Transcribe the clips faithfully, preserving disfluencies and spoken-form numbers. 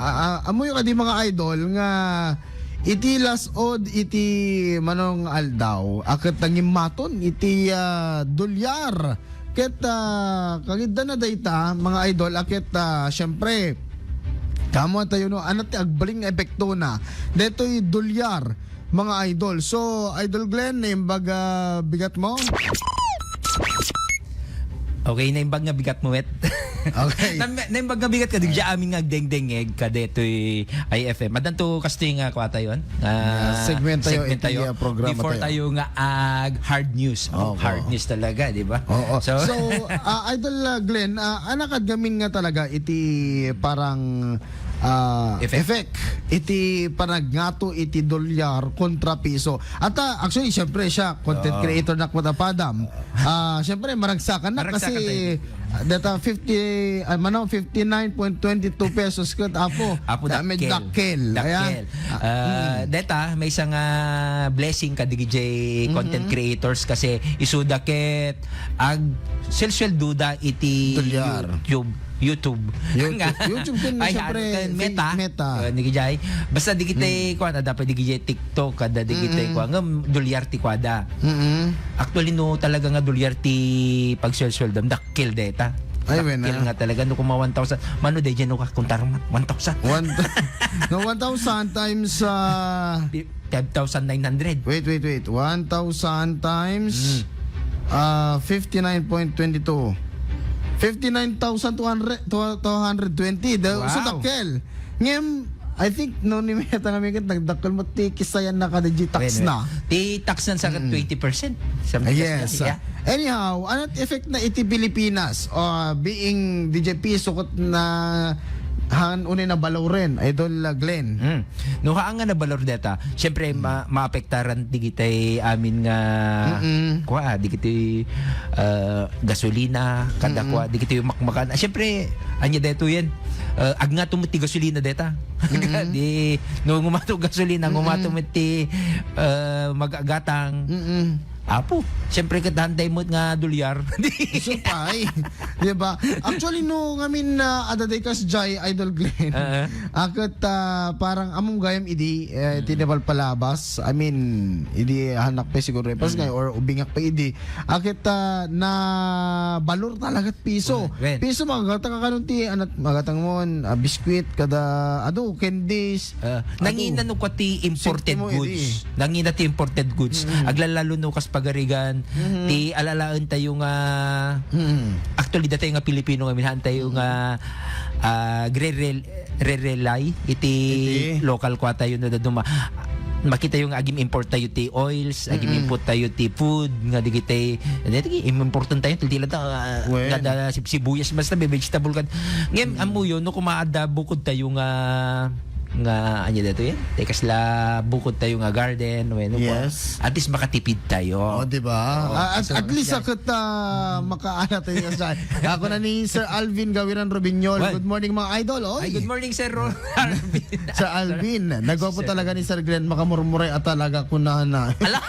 Ah, ah, ammoyo kadi, mga idol, nga iti las-ud iti manong aldaw, a ket nangimmaton iti, ah, dolyar. Ket, ah, kagidda na dayta, mga idol, a ket, ah, siyempre, kaammo tayo, no, anat ti agbalin nga epektona daytoy dolyar, mga idol. So, Idol Glenn, naimbag, ah, bigat mo? Okay, naimbag nga bigat mo, wet. Okay. Nam-, naimbag nga bigat ka, di siya amin nga agdengdengeg ka detoy I F M. Madanto kastoy nga kwa tayo, ah, segment tayo, segment iti, tayo. Ah, programa Before tayo. Tayo nga ag hard news. Oh, okay. Hard news talaga, di ba? Oo. So, so, ah, Idol, ah, Glenn, ah, anakad gamin nga talaga iti parang ah, effect. Effect iti panagngato iti dolyar kontra piso. At, ah, actually, siyempre, siya, content Oo. Creator na kuta padam. Ah, siyempre, maragsakan na Maragsakan kasi tayo. Data fifty, ah, mano, fifty-nine point twenty-two pesos ket, apo. Apo, dami dakkel. Dakkel. Dakkel. Ayan. Ah, mm. Deta, may isang, ah, blessing ka D J content Mm-hmm. creators kasi isuda ket ag selsel duda iti Dolyar. YouTube. YouTube. YouTube. Nga. YouTube ken, Ay, siyempre, ano, ken Meta. Meta. Uh, ni Kijay. Basta di kita Mm. kuwan, ada pa di kita TikTok, ada di kita Mm. kuwan. Nga, dolyar ti kuwada. Mm-mm. Actually, no, talaga nga dolyar ti pagsuelsueldam, dakkel deta. Ay, Dakkel wena. Nga talaga, no, kuma one thousand. Mano, day, no, kakuntar man, one thousand. One, no, one thousand times, ah, Di- Twelve thousand nine hundred. Wait, wait, wait. One thousand times, Mm. ah, fifty-nine point twenty-two. Fifty-nine thousand two hundred, two hundred twenty. Da-, Wow. So, dakkel. Ngem, I think, no, ni Meta nga mikit, nagdakkel mo ti kisayan na kada G tax Well, na. Ti tax na sa Mm. twenty percent. Something Yes. like that, yeah. Anyhow, anat effect na iti Pilipinas? Ah, being D J P, sukot na han unay na baloren, Idol, ah, Glenn. Mm. No, haan nga nabalor deta, siyempre, Mm. ma-, maapektaran digitay amin nga Mm-mm. kua, digitay, ah, gasolina, kada Mm-mm. kua, digitay makmakan. Ah, siyempre, anya deto yan. Ah, agngato mo ti gasolina deta. Mm-mm. Di, no, ngumato gasolina, Mm-mm. ngumato mo ti, ah, mag-agatang. Mm-mm. Apo, siyempre, ket hantay met nga dolyar. Isu pay. Di ba? Actually, no, ngamin na adaday kas jay, Idol Glenn. Ah. Aket, ah, parang among gayam idi, eh, Mm. tinipalpalabas. I mean, idi anak pa siguro, eh, pas Mm. nga, or ubingak pa idi. Aket, ah, na balor talaga piso. Wen, wen. Piso, magatang ka kanon ti, anat, magatang mo, ah, biskwit, kada, ado, candies. Ah, Ado. Nangina no kwa ti imported Sixty mo, goods. Idi. Nangina ti imported goods. Mm. Aglalalo no kas pagarigan, Mm. ti alalaen tayo nga, Mm. actually, dati nga Pilipino nga minhan tayo Mm. nga, ah, gre-rel-, re-rely iti Iti? Local kwa tayo no daduma. Makita yung agim import tayo ti oils, agim Mm. import tayo ti food, nga digitay, dati important tayo, ti dila ta, ah, Wen. Nga da sib-, sibuyas, basta may vegetable ka. Ngayon, Mm. amuyo, no, kumaada bukod tayo nga nga, anya daytoy? Ti kasla bukod tayo nga garden, wenno kua. Yes. At least makatipid tayo. Oh, di ba? Oo, Ah, at, so, at least yeah. Aket, ah, makaala tayo sa. Ako na ni Sir Alvin Gawiran Robiñol. Well. Good morning, mga idol. Oy. Ay, good morning, Sir Ro-, Alvin. Sir Alvin, nagwapo Sir talaga ni Sir Glenn, makamurmuray at talaga kunana. Ala!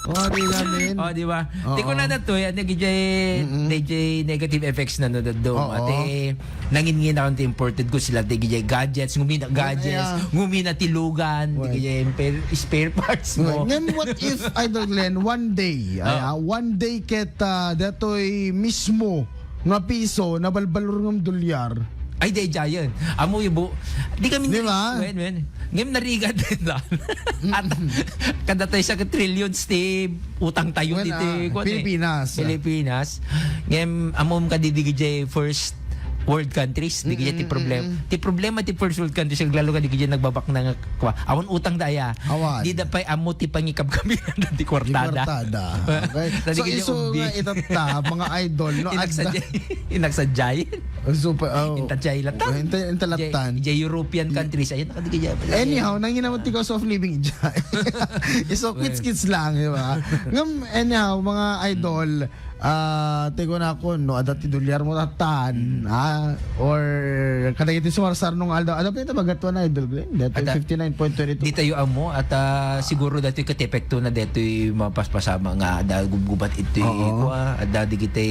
Oh, di namin. Oh, di ba? Oo. Ti kunana to, yan, nagijay, Mm-mm. nagijay negative effects na no, dadum. Oo. Ate, nanginngina ti imported goods, sila ti gijay gadgets, ngumina gadgets, Yeah. ngumina ti lugan, ti Well. gijay imper-, spare parts mo. Well, ngem, what if, Idol Glenn, one day, Ah. ay, ah, one day ket, ah, datoy mismo nga piso, nabalbalor ngem dolyar? Ay, di, Giant. Amo yung bu-, di kami Di ba? Wen, wen. Ngem narigat din na. Mm. At kada tayo sa trillions ti utang tayo Well, ti, ti, ah, kuwan, eh. Pilipinas. Pilipinas. Ngem, amom ka di, di gijay first world countries, di gijay ti Mm, problem. mm, mm. Ti problema ti first world countries, lalo ka di gijay nagbabak na nga, kwa, awan utang daya. Awan. Di da pay amo ti pangikabkabilan ti Di kwartada. kwartada. Okay. Dadi So, gijay isu umbi. nga itatta, mga idol, no? Inagsadya-, Adda- inagsadya. Super, oh. Inta jay latan. Inta, inta latan. Jay, jay European countries, ayun, nakadi ka dyan. Anyhow, nanginamot ti cost of living dyan. So, Well. kits-kits lang, di ba? Ngam, anyhow, mga idol, ah, tigo na ako, no, ada ti dolyar mo tatan, Mm. ah, or kadagiti sumarsar nung aldaw. Ada pa ito, bagat one, Idol Glenn? Dati Ada, fifty-nine point twenty-two. Di tayo amo, at, ah, siguro dati katepekto na dati mapaspasama nga ada gubgubat ito, Oo. Kua, ada di kita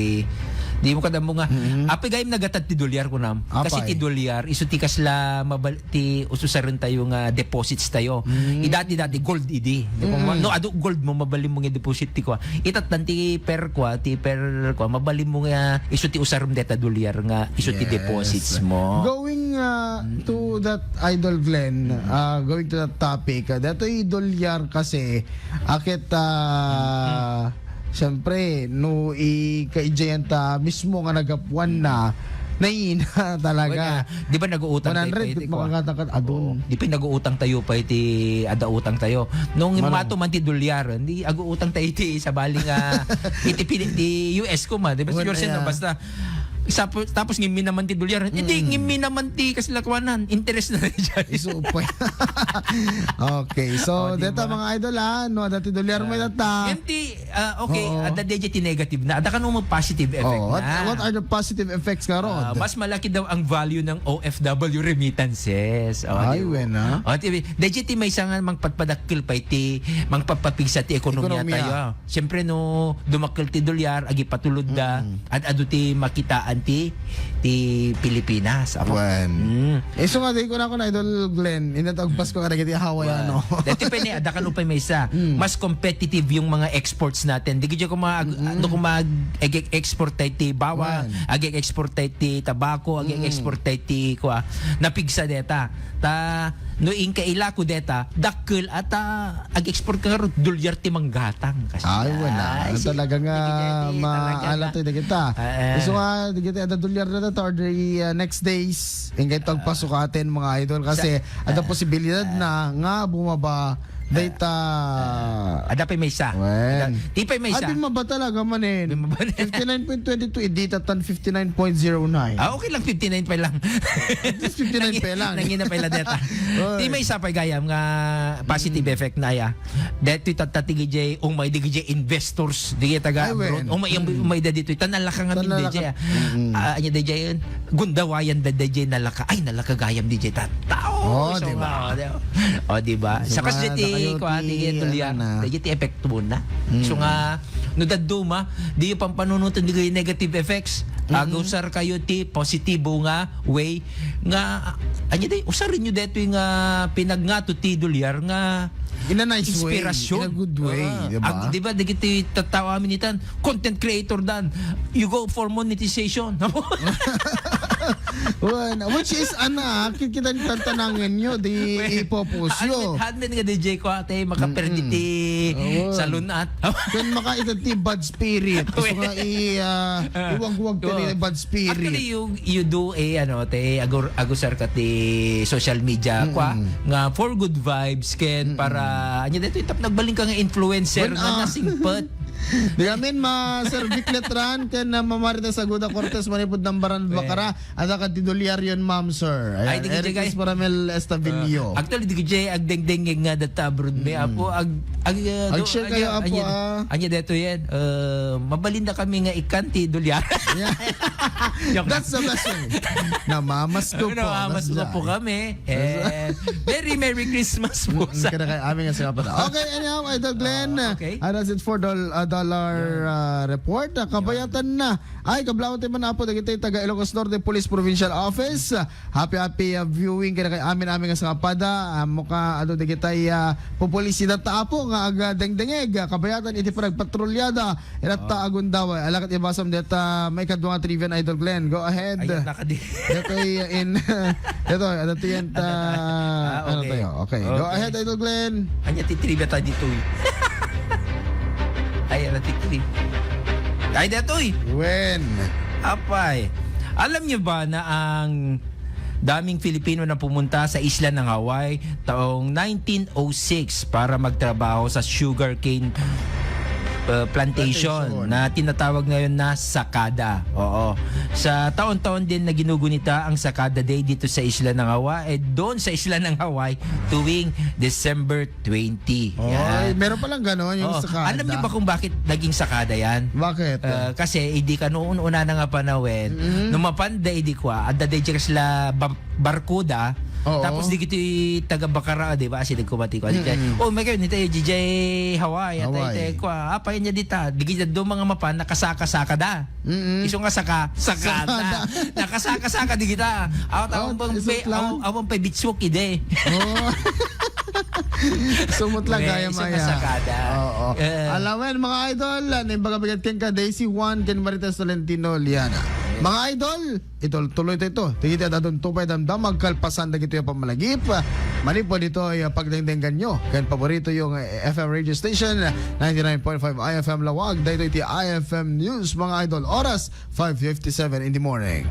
Di mo kadammo nga, Mm. apay gayam nagatad ti dolyar, kunam. Kasi Apay. ti dolyar, isu ti kasla mabal-, ti ususaren tayo nga deposits tayo. Mm. Idati-dati, gold idi. Di ko ma-, Mm. no, adu gold mo, mabalin mo nga deposit ti kwa. Itattan ti per kwa, ti per kwa, mabalin mo nga isu ti usarem deta dolyar nga isu ti Yes. deposits mo. Going, uh, Mm. to that, Idol Glenn, Mm. uh, going to that topic, uh, datoy dolyar kasi, akit, uh, Mm. siyempre, no, i-, kaijayan ta mismo nga nagapuan na, Mm. naiina talaga. Wala. Di ba nag-uutang tayo One hundred, pa iti, makakatakan, adun. Oo. Di ba nag-uutang tayo pa iti, ada utang tayo? Nung Mano? Mato man ti dolyar, hindi, ag-uutang tayo iti sabali nga, iti pili-, ti U S ko man, di ba? Wala Siguro sino, ya. Basta, Sapo-, tapos ngimmi naman ti dolyar. Hindi, Mm. ngimmi naman ti kasla kuanan. Interes na rin dyan. Isu pa. Okay, so, Oh, di deta, ba? Mga idol, ha, no, dati dolyar mo Ah, data. Yan ti, ah, okay, Oo. Ada di ti negative na. Ada ka nung positive effect Oh, what, na. What are the positive effects nga, Rod? Ah, mas malaki daw ang value ng O F W remittances. Oh, Ay, di ba? Wen, ah. Oh, ti, di ti may sangan mangpatpadakkel pa iti, mangpapapigsa ti ekonomiya Ekonomiya. tayo. Siyempre, no, dumakkel ti dolyar, agipatulod da, Mm. ad-adu ti makitaan ti, ti Pilipinas. Apo. Wen. Mm. Eh, so nga, di ko na ako na, Idol Glenn, inatagpas ko ka na kiti Hawaii, Wen. Ano? Dati pa ni, ada ka no pa may isa. Mm. Mas competitive yung mga exports natin. Di ko mga, Mm. ano kung mag-, eg-, export tayo ti bawa, Wen. ag-export tayo ti tabako, Mm. ag-export tayo ti, kua, napigsa deta. Ta, no, inka ilako deta, dakkel at, ah, ag-export ka ngarud, dolyar ti manggatang. Kasi Ay, wala. ay, Ano si-, talaga nga dagiti, dagiti, maalat talaga. Tayo, dagita. Ah, eh. Gusto nga, dagiti, ada dolyar na ta, or the, uh, next days, ingay tagpasukatin, mga idol, kasi Sa-, ada ah, posibilidad ah. na nga bumaba, data. Ah, ada pay maysa. Wen. Ada, di pay maysa. Ay, bumaba talaga man, eh. Bumaba na. Fifty-nine point twenty-two, eh, di tatan fifty-nine point zero nine. Ah, okay lang, fifty-nine pa lang. At least fifty-nine pa lang. Nangina pa lang deta. Oy. Di may isa pa gayam nga positive Mm. effect na ya. Detoy tattati gijay, umay di gijay investors, di taga Ay, abroad. Wen. Umay, Mm. umay da ditoy. Tan nalaka nga Tan din, nalaka. D J, ah. Mm. Ah, anya, D J, gundawayan da, D J, nalaka. Ay, nalaka gayam, D J, ta-, tao. Oh, So, di ba? nga, oh, di ba? Oh, di ba? So, Sa kas nga, deti, nakayo kuha, ti, di, ano tuloy, na. Di, ti epekto na. Mm. So nga, no dadduma, di yung pampanunutan di kayo negative effects. Mm-mm. Agusar kayo ti positibo nga way nga, anya day, usarin nyo detoy nga pinagngato ti dolyar nga In a nice way, inspirasyon. In a good way, Ah, di ba? Ag-, di ba, dagiti tattao amin itan, content creator dan, you go for monetization. Wen, which is, ana, kita ni tantanangan nyo, di Wen, ipopost yo. Admit, admit nga, D J, ko ate, makaperdi Mm-mm. ti Oo. salunat. Ken makaitad ti bad spirit. Gusto Wen. nga i-, ah, Ah, iwagwag ti oo. bad spirit. Actually, you, you do a, ano, te, agur-, agusar ka ti social media, Mm-mm. kwa, nga for good vibes, ken Mm-mm. para, anya dito, itap nagbaling ka nga influencer Wen, nga ah. nasingpet. Di kami, ma Sir Vic Letran, ken, ah, Mama Rita Saguda Cortez, manipod ng Baran Wen. Bacara, at ang katidolyaryon, ma'am, sir. Ayan, Ay, di Eric gijay. Cruz Paramel Estavillo. Ah, actually, di gijay, agdengdengeg nga data abroad, may Mm. apo, ag-, ag-, ah, Ag-share do-, kayo, anya, apo, anya, ah. anya deto yan, ah, mabalinda kami nga ikan ti dolyar. Yeah. Joke lang. That's the best way. Namamas ko Ano, po. namamas That's ko po dyan. kami. Eh, Merry, Merry Christmas po Mm, sa kada kay amin nga sila pala. Okay, anyhow, Idol Glenn, Ah, okay. ah, that's it for the, uh, dollar, Yeah. uh, report. Ah, kabayatan na. Ay, kablawan tayo man, apo, dagiti taga Ilocos Norte Police Provincial Office. Ah, happy, happy, uh, viewing kada kay amin, amin nga sangapada. Ah, muka, adu, dagiti, ah, pupulisidad ta, apo, nga aga dengdengeg. Ah, kabayatan iti panagpatrulyada. Iratta Ah. agundaway, alakat ibasam deta maikadua nga trivia, Idol Glenn. Go ahead. Ayan, nakadi. Detoy in, detoy, ano to yan, ta-, Ah, ano okay. tayo? Okay. Go Okay. ahead, Idol Glenn. Anya ti trivia ta ditoy. Ay, ano ti tri-, ay, detoy. Wen. Apay. Alam niyo ba na ang daming Filipino na pumunta sa isla ng Hawaii taong nineteen oh six para magtrabaho sa sugarcane, uh, plantation Plantation. na tinatawag ngayon na sakada. Oo. Sa taon-taon din na ginugunita ang Sakada Day dito sa isla ng Hawaii, eh, doon sa isla ng Hawaii tuwing December twenty. Oy, Yan. meron palang ganon, yung Oo. sakada. Alam niyo ba kung bakit naging sakada yan? Bakit? Uh, kasi hindi ka noon una na nga panawin, Mm. nung mapanda, hindi kwa, at daday sila ba-, barkuda, Oo. Tapos digiti taga Bacara, di ba? Asideg ko mati ko. Mm-mm. Oh, may kayo, nita J J Hawaii, ata Hawaii. Ita ko, ah, apay niya dita. Digiti do mga mapan, nakasaka-saka da. Mm-mm. Isu nga saka, sakada. Sakada. Nakasaka-saka digita. Aw, Oh, tawon bang isu pe, lang. Aw, awan pa beach walk ide. Oh. Sumot lang Okay, gaya isu nga maya. Sakada. Oo. Eh. Alawen, mga idol, ah, naimbag a bigat ken ka, Daisy Juan, ken Marites Tolentino, Liana. Mga idol, ito, tuloy to ito. Tigiti adadon tupay damdam, magkalpasan dagito yung pamalagip. Manipod ito ay ah, pagdengdenggan nyo. Ken paborito yung eh, F M radio station, ninety-nine point five I F M Lawag. Dahil iti I F M News, mga idol. Oras, five fifty-seven in the morning.